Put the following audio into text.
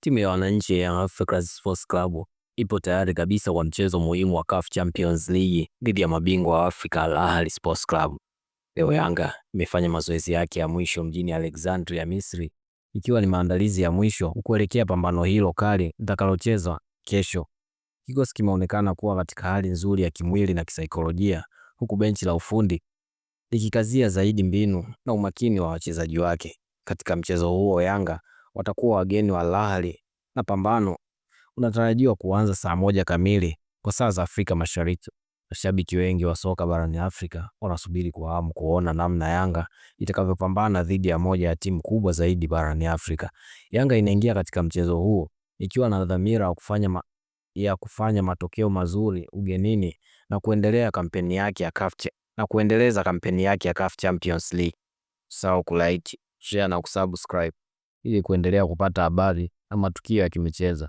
Timu ya wananchi ya Africa Sports Club ipo tayari kabisa kwa mchezo muhimu wa CAF Champions League dhidi ya mabingwa wa Afrika Al Ahly Sports Club. Leo Yanga imefanya mazoezi yake ya mwisho mjini Alexandria, Misri, ikiwa ni maandalizi ya mwisho kuelekea pambano hilo kali litakalochezwa kesho. Kikosi kimeonekana kuwa katika hali nzuri ya kimwili na kisaikolojia, huku benchi la ufundi likikazia zaidi mbinu na umakini wa wachezaji wake. Katika mchezo huo, Yanga watakuwa wageni wa Al Ahly na pambano unatarajiwa kuanza saa 1 kamili kwa saa za Afrika Mashariki. Mashabiki wengi wa soka barani Afrika wanasubiri kwa hamu kuona namna Yanga itakavyopambana dhidi ya moja ya timu kubwa zaidi barani Afrika. Yanga inaingia katika mchezo huo ikiwa na dhamira ya kufanya matokeo mazuri ugenini na kuendelea kampeni yake ya CAF na kuendeleza kampeni yake ya CAF Champions League. Usisahau kulike, share na kusubscribe ili kuendelea kupata habari na matukio ya kimichezo.